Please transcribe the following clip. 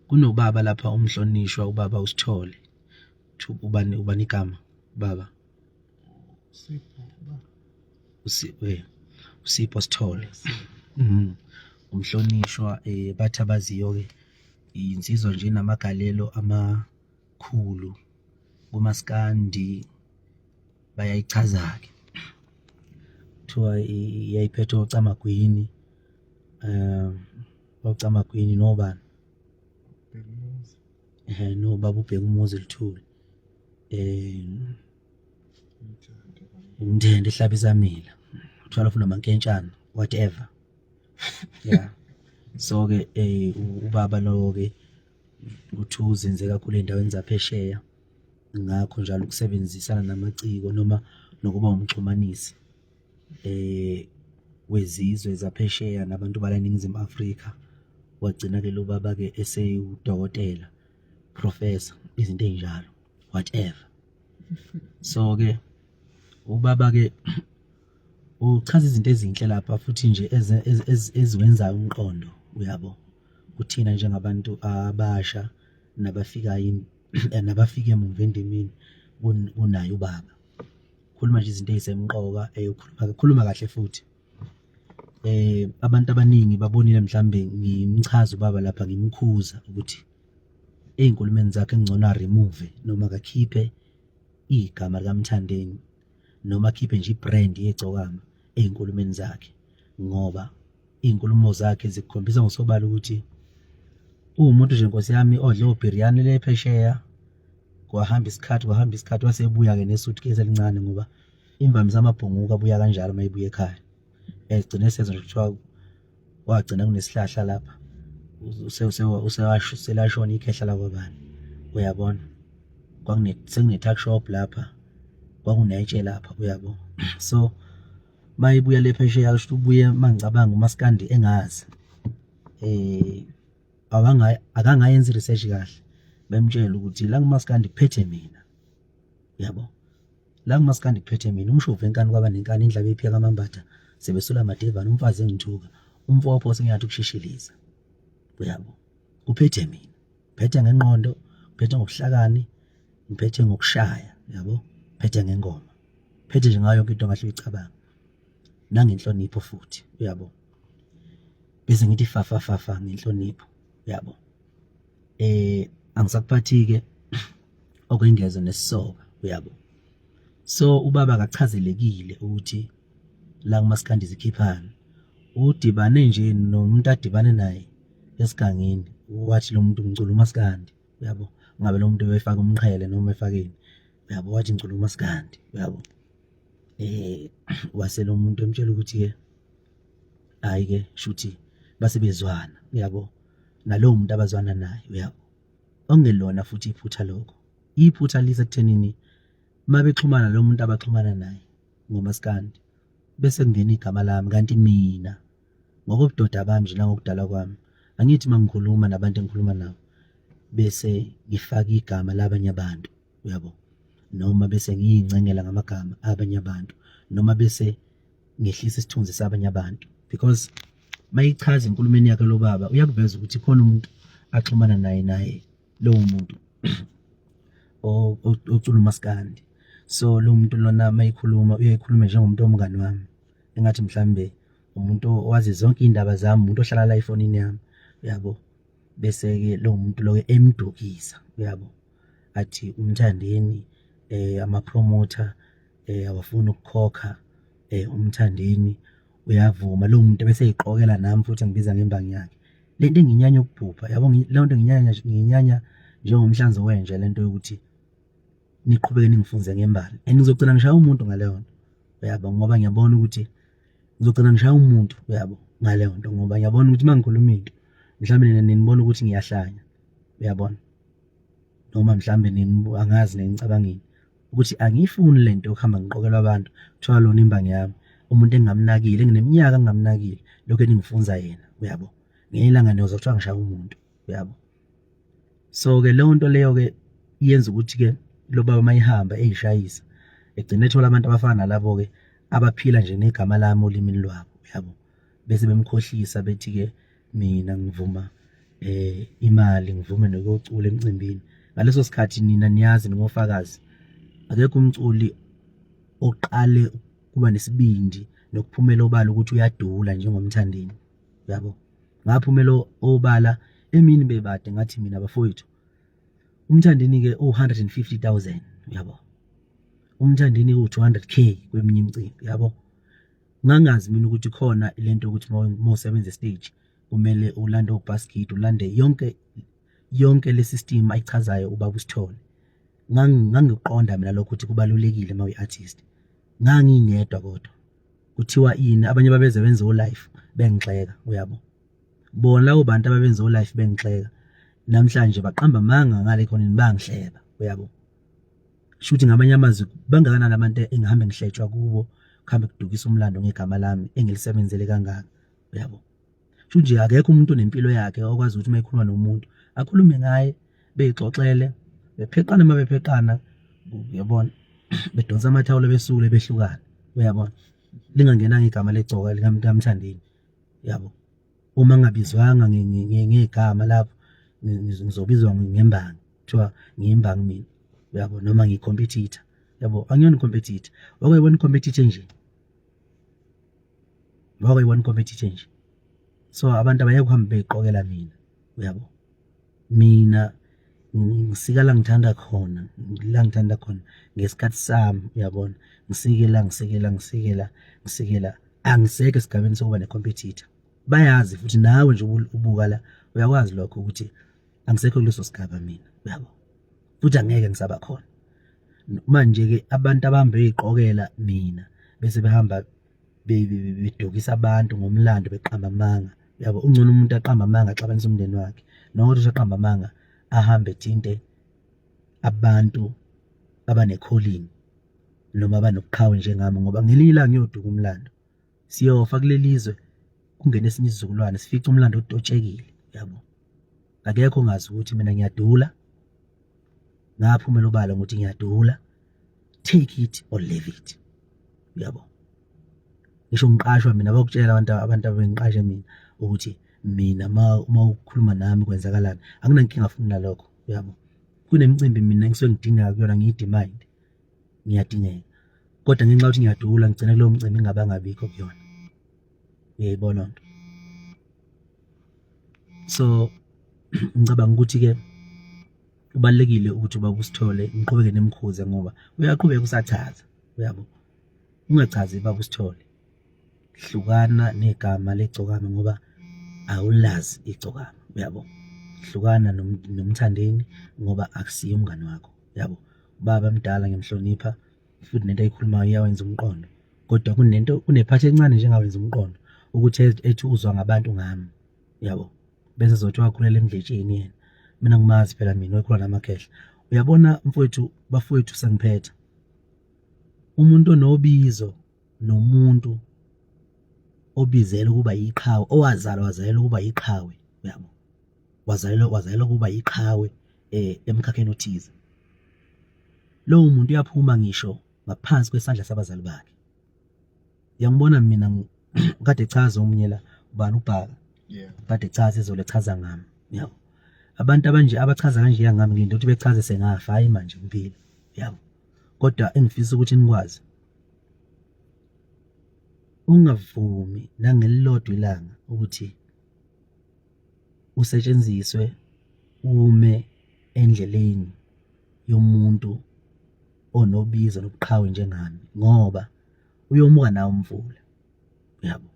Kunobaba lapha umhlonishwa, ubaba uSithole. Ubani, ubani igama baba? Sipho ba. USipho Sithole. Umhlonishwa, bathi abaziyo-ke insizwa nje enamagalelo amakhulu kumaskandi, bayayichaza-ke. Kuthiwa yayiphethe oCamagwini, oCamagwini nobani? Bhekumuzi. Ehhe, nobaba uBhekumuzi Luthuli. Umthende ehlaba isamila. Kuthiwa lafuna amankentshana, whatever. Yeah. So-ke ubaba lowo-ke uthi uzinze kakhulu ey'ndaweni zaphesheya, ngakho njalo ukusebenzisana namaciko noma nokuba umxhumanisi wezizwe zaphesheya nabantu bala eNingizimu Afrika. Wagcina-ke lo baba-ke esewudokotela, professor, izinto ey'njalo, whatever. So-ke ubaba-ke uchaza izinto ezinhle lapha futhi nje eziwenzayo umqondo, uyabo, kuthina njengabantu abasha nabafikayo nabafika emuva endimeni kunaye ubaba. Ukhuluma nje izinto ey'semqoka, ukhuluma, ukhuluma kahle futhi. Abantu abaningi babonile mhlambe ngimchaza ubaba lapha, ngimkhuza ukuthi ey'nkulumeni zakhe kungcono a-remove noma akakhiphe igama likaMthandeni noma akhiphe nje i-brand yeGcokama ey'nkulumeni zakhe, ngoba iy'nkulumo zakhe zikukhombisa ngokusobala ukuthi uwumuntu nje nkosi yami odle obhiryani le phesheya. Kwahamba isikhathi, kwahamba isikhathi, wasebuya-ke ne-suitcase elincane, ngoba imvamisa amabhunguka abuya kanjalo uma ebuya ekhaya. Egcine esezwa nje kuthiwa wagcina kunesihlahla lapha, selashona ikhehla lakwabani, uyabona. Sekune-tuck shop lapha, kwakunetshe lapha, uyabo. So uma ebuya le phesheya, kusho ukuthi ubuye, uma ngicabanga, umaskandi engazi, akangayenza i-research kahle, bemtshela ukuthi la kumaskandi kuphethe mina, yabo. La kumaskandi kuphethe mina, umshovu enkani kwaba nenkani, indlebe iphika kamambatha, sebesula amadevane, umfazi engithuka, umfo waphosa inyathi ukushishiliza, uyabo. Kuphethe mina, ngiphethe ngenqondo, ngiphethe ngobuhlakani, ngiphethe ngokushaya, yabo, ngiphethe ngengoma, ngiphethe nje ngayo yonke into ongahle uyicabanga, nangenhlonipho futhi, uyabo. Bese ngithi fa fa fa fa ngenhlonipho, uyabo. Angisakuphathi-ke okwengezwa nesisoka, uyabo. So ubaba akachazelekile ukuthi la kumaskandi zikhiphani, udibane nje nomuntu adibane naye esigangeni, wathi lo muntu ngicula umaskandi, uyabo. Ngabe lo muntu ebefaka umqhele noma efakeni, uyabo, wathi ngicula umaskandi, uyabo. Wase lo muntu emtshela ukuthi-ke hhayi-ke shuthi base bezwana, uyabo, nalowo muntu abazwana naye, uyabo. Okungelona futhi iphutha lokho, iphutha lisekuthenini uma bexhumana lo muntu abaxhumana naye ngomaskandi, bese kungena igama lami, kanti mina ngokobudoda bami nje nangokudala kwami angithi uma ngikhuluma nabantu engikhuluma nabo bese ngifaka igama labanye abantu, uyabo, noma bese ngiyincengela ngamagama abanye abantu, noma bese ngehlisa isithunzi sabanye abantu, because mayichaza enkulumeni yakhe lo baba uyakuveza ukuthi khona umuntu axhumana naye, naye lowo muntu ocula umaskandi. So lo muntu lona mayikhuluma uyayikhuluma njengomuntu omngani wami, engathi mhlambe umuntu owazi zonke iy'ndaba zami, umuntu ohlala la efonini yami, uyabo. Bese-ke lowo muntu loyo emdukisa, uyabo, athi uMthandeni ama-promoter awafuni ukukhokha, uMthandeni uyavuma. Lowo muntu bese eyiqokela nami futhi ngibiza ngembangi yakhe. Le nto enginyanya ukubhubha, yabo, leyo nto nginyanya, nginyanya njengomhlanzo wenja le nto yokuthi niqhubeke ningifunze ngembali, and ngizogcina ngishaya umuntu ngaleyo nto, uyabo, ngoba ngiyabona ukuthi ngizogcina ngishaya umuntu, uyabo, ngaleyo nto, ngoba ngiyabona ukuthi uma ngikhuluma into mhlawumbe nina ninibona ukuthi ngiyahlanya, uyabona, noma mhlawumbe angazi nenicabangeni ukuthi angiyifuni le nto yokuhamba ngiqokelwa abantu, kuthiwa lona imbangi yami, umuntu engingamnakile, engineminyaka ngingamnakile, lokhu eningifunza yena, uyabo. Ngelinye ilanga niyozwa kuthiwa ngishaya umuntu, uyabo. So-ke leyo nto leyo-ke iyenza ukuthi-ke lo baba uma ehamba eyishayisa, egcine ethola abantu abafana nalabo-ke abaphila nje negama lami olimini lwabo, uyabo. Bese bemkhohlisa bethi-ke mina ngivuma Imali ngivume nokuyocula emcimbini. Ngaleso sikhathi nina niyazi ningofakazi, akekho umculi oqale ukuba nesibindi nokuphumela obala ukuthi uyadula njengoMthandeni, uyabo. Ngaphumela obala emini bebade ngathi mina bafowethu, uMthandeni-ke uwu-150 000, uyabo. UMthandeni uwu-200K kweminye imicimbi, uyabo. Ngangazi mina ukuthi khona lento yokuthi uma usebenza e-stage kumele ulande obhaskidi, ulande yonke yonke le system ayichazayo ubaba uSithole. Ngangikuqonda mina lokho ukuthi kubalulekile uma uyi-artist. Ngangingedwa kodwa kuthiwa ini, abanye babeze benze o-live bengigxeka, uyabo. Bona labo bantu ababenze o-live bengigxeka namhlanje baqamba amanga ngale khoneni, bangihleba, uyabo. Shuthi ngamanye amazwi bangakanani abantu engihambe ngihletshwa kubo, kuhambe kudukisa umlando ngegama lami engilisebenzele kangaka, uyabo. Shuthi nje akekho umuntu onempilo yakhe okwazi ukuthi uma ekhuluma nomuntu akhulume ngaye, beyixoxele, bepheqana uma bepheqana, uyabona, bedonsa amathawula besule behlukana, uyabona, lingangenanga igama legcoka likaMthandeni, yabo. Uma ngingabizwanga ngegama lapho ngizobizwa ngembangi, kuthiwa ngiyimbangi mina, uyabo, noma ngiyi-competitor, yabo. Angiyona i-competitor. Wake wayibona i-competitor nje? Wake wayibona i-competitor nje? So abantu abayeke ukuhambe beyiqokela mina, uyabo. Mina ngisika la ngithanda khona, la ngithanda khona ngesikhathi sami, uyabona. Ngisike la, ngisike la, ngisike la, ngisike la. Angisekho esigabeni sokuba ne-competitor. Bayazi futhi nawe nje ubuka la uyakwazi lokho ukuthi angisekho kuleso sigaba mina, uyabo. Futhi angeke ngisaba khona. Manje-ke abantu abahambe beyiqokela mina bese behamba bedukisa abantu ngomlando beqamba amanga, uyabo. Ungcono umuntu aqambe amanga axabanise umndeni wakhe nokuthi usaqamba amanga ahambe ethinte abantu abane-calling noma abanobuqhawe njengami, ngoba ngelinye ilanga uyoduka umlando. Siyofa kuleli zwe kungene esinye isizukulwane sifice umlando otshekile, yabo. Akekho ongazi ukuthi mina ngiyadula, ngaphumela obala ngokuthi ngiyadula, take it or leave it, uyabo. Ngisho ngiqashwa mina bakutshela abantu abengiqashe mina ukuthi mina uma ukhuluma nami kwenzakalani, anginankinga futhi nalokho, uyabo. Kunemicimbi mina engisuke ngidingeka kuyona, ngiyi-demand, ngiyadingeka, kodwa ngenxa yokuthi ngiyadula ngigcina kulowo mcimbi ngingabangabikho kuyona, uyayibona nto. So ngicabanga ukuthi-ke kubalulekile ukuthi ubaba uSithole ngiqhubeke nimkhuze, ngoba uyaqhubeka usachaza, uyabo. Ungachazi baba uSithole, hlukana negama legcokama ngoba awulazi igcokama, uyabo. Hlukana noMthandeni ngoba akusiye umngani wakho, uyabo. Ubaba mdala ngiyamhlonipha futhi nento ayikhulumayo iyawenza umqondo, kodwa kunento kunephathi encane nje engawenza umqondo ukuthi ethi uzwa ngabantu ngami, uyabo. Bese ezothi wakhulela emdletsheni yena, mina ngimazi phela mina wakhula namakhehla. Uyabona mfowethu, bafowethu, sengiphetha. Umuntu onobizo nomuntu obizela ukuba yiqhawe, owazalwa wazalelwa ukuba yiqhawe, uyabo, wazalelwa ukuba yiqhawe emkhakheni othize, lowo muntu uyaphuma ngisho ngaphansi kwesandla sabazali bakhe. Uyangibona mina kade echaza omunye la, ubani, uBhaka, kade echaza izolo echaza ngami, yabo. Abantu abanje abachaza kanje ngami ngilinde ukuthi bechaze sengafa, hayi manje ngiphila, yabo. Kodwa engifisa ukuthi nikwazi, ungavumi nangelilodwa ilanga ukuthi usetshenziswe ume endleleni yomuntu onobizo nobuqhawe njengami, ngoba uyomuka nawe umfula, uyabo.